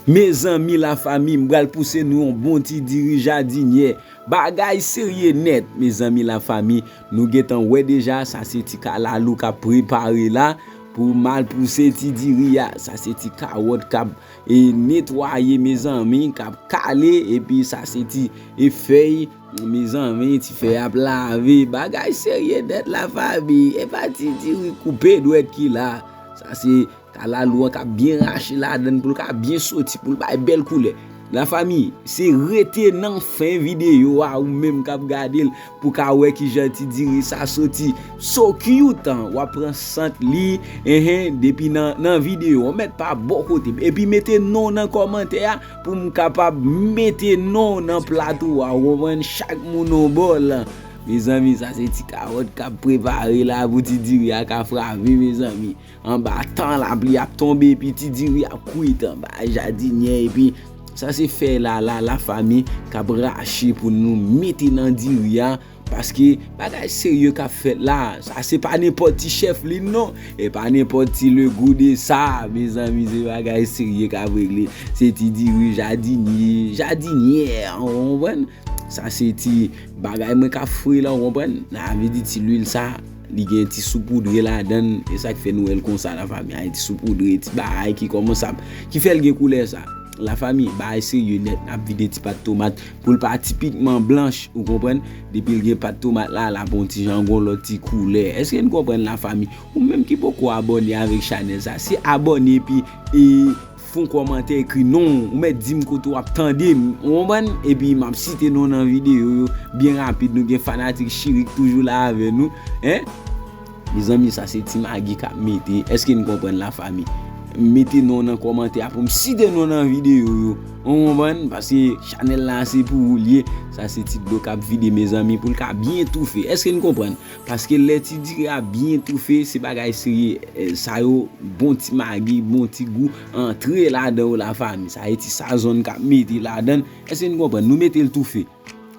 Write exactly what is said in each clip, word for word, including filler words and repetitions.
Mezanmi, lafanmi, m pral pouse nou yon bon ti diri jadinyè. Bagay serye nèt, mezanmi, lafanmi. Nou gentan wè deja, sa se ti kalalou k ap prepare la pou m al pouse ti diri a. Sa se ti kawòt k ap e netwaye, mezanmi, k ap kale, epi sa se ti e fèy, mezanmi, ti fèy ap lave. Bagay serye nèt, lafanmi. E pa ti diri koupe dwèt ki la. Sa se kalalou an k ap byen rache ladann pou l ka byen soti, pou l bay bèl koulè. Lafanmi, se rete nan fen videyo a, ou menm k ap gade l, pou ka wè kijan ti diri sa soti. So cute, an, w ap pran sant li, enhen, depi nan, nan videyo an, mèt pa bò kote m. Epi mete non w nan kòmantè a, pou m kapab mete non w nan plato a, ou konprann, chak moun yon bòl. Mezanmi, sa se ti kawòt k ap prepare la pou ti diri a ka frape, mezanmi. Anba tan, lapli ap tonbe, epi ti diri ap kwit anba jadinyè, epi sa se fèy la, la, lafanmi, k ap rache pou nou mete nan diri a, paske bagay serye k ap fèt la, sa se pa nenpòt ti chèf li non, e pa nenpòt ti le gou de sa, mezanmi, se bagay serye k ap regle, se ti diri jadinyè, jadinyè, ou konprann? Sa se ti bagay mwen k ap fri la, ou konprann? Sa vle di ti lwil sa, li gen ti soupoudre ladann, e sa k fè nou wè l konsa, lafanmi, a ti soupoudre, ti bagay ki kòmanse ap, ki fè l gen koulè sa. Lafanmi, bagay serye nèt, n ap vide ti pat tomat pou l pa tipikman blanch, ou konprann? Depi l gen pat tomat la, l ap yon ti jan gon lòt ti koulè. Èske n konprann, lafanmi? Ou menm ki poko abòne avèk chanèl sa, se abòne epi e fè yon kòmantè, ekri non w, ou mèt di m kote w ap tande m, ou konprann? Epi m ap site non w nan videyo yo byen rapid. Nou gen fanatik Chirik toujou la avè nou, en? Mezanmi, sa se ti magi k ap mete. Èske n konprann, lafanmi? Mete non w nan kòmantè a pou m site non w nan videyo yo, ou konprann? Paske chanèl la se pou ou l ye. Sa se ti dlo k ap vide, mezanmi, pou l ka byen toufe. Èske n konprann? Paske lè ti diri a byen toufe, se bagay serye. Eh, sa yo, bon ti magi, bon ti gou, antre ladan yo, lafanmi. Sa e ti sazon k ap mete ladann. Èske n konprann? Nou mete l toufe.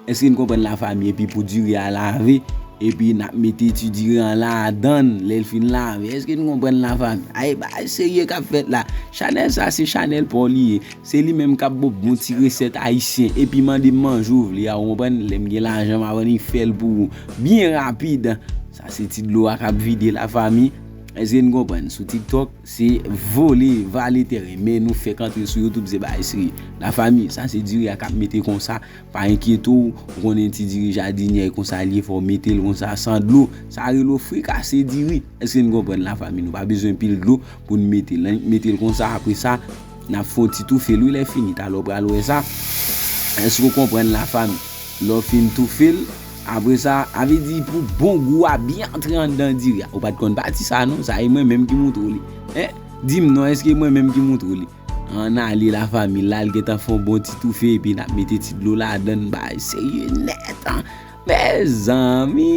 Èske n konprann, lafanmi? Epi pou diri a lave, epi n ap mete ti diri an ladann lè l fin lave. Èske n konprann, lafanmi? Ay, bagay serye k ap fèt la. Chanèl sa, se chanèl pa w li ye. Se li menm k ap ba w bon ti resèt ayisyen. Epi mande m manje w vle a, ou konprann? Lè m gen lajan, m ap annik fè l pou ou. Byen rapid. Sa se ti dlo a k ap vide, lafanmi. Èske n konprann? Sou TikTok, se vole, vale tèren. Men nou fèk antre sou YouTube, se bagay serye. Lafanmi, sa se diri a k ap mete konsa. Pa enkyete w, ou konnen ti diri jadinyè konsa l ye, fò w mete l konsa san dlo. Sa rele w frikase diri. Èske n konprann, lafanmi? Nou pa bezwen pil dlo pou n mete l. Annik mete l konsa, apre sa, n ap fè yon ti toufe l, wi, lè fini, talè w pral wè sa. Èske w konprann, lafanmi? Lè w fin toufe l, apre sa, a vle di pou bon gou a byen antre anndan diri a. Ou pa t konn pati sa, non? Sa e mwen menm ki montre w li. En? Di m non, èske mwen menm ki montre w li? Ann ale, lafanmi, la l gentan fè yon bon ti toufe, epi n ap mete ti dlo ladann, bagay serye nèt, an. Mezanmi,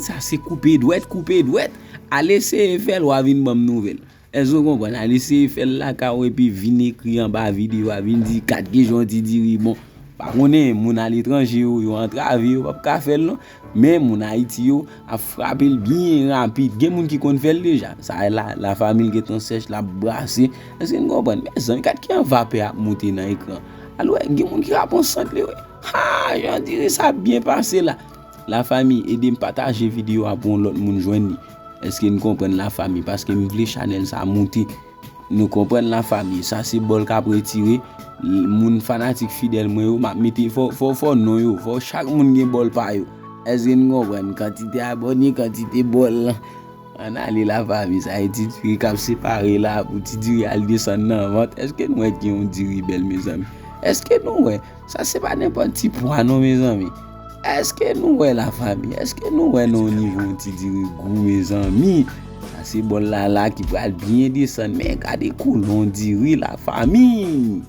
sa se koupe dwèt, koupe dwèt. Al eseye fè l, w a vin ban m nouvèl. Èske w konprann? Al eseye fè l lakay ou epi vin ekri anba videyo a, vin di, "Gad kijan yon ti diri bon." Pa konnen, moun aletranje yo, yo antrave, yo p ap ka fè l non. Men moun Ayiti yo ap frape l byen rapid. Gen moun ki konn fè l deja. Sa la, lafanmi l gentan sèch, l ap brase. Èske n konprann? Mezanmi, gad kijan vapè ap moute nan ekran. Al wè, gen moun ki ka pran sant li, wi. Ha, jan diri sa ap byen pase la. Lafanmi, ede m pataje videyo a pou yon lòt moun jwenn li. Èske n konprann, lafanmi? Paske m vle chanèl sa moute. Nou konprann, lafanmi? Sa se bòl k ap retire. L-, moun fanatik fidèl mwen yo, m ap mete fò, fò, fò non yo. Fò chak moun gen bòl pa yo. Èske n konprann? Kantite abòne, kantite bòl. Ann ale, lafanmi. Sa e ti diri k ap separe la pou ti diri al desann nan vant. Èske nou wè ki yon diri bèl, mezanmi? Èske nou wè? Sa se pa nenpòt ti pwa non, mezanmi. Èske nou wè, lafanmi? Èske nou wè nan yon nivo yon ti diri gou, mezanmi? Sa se bòl la la ki pral byen desann. Men gade koulè yon diri, lafanmi.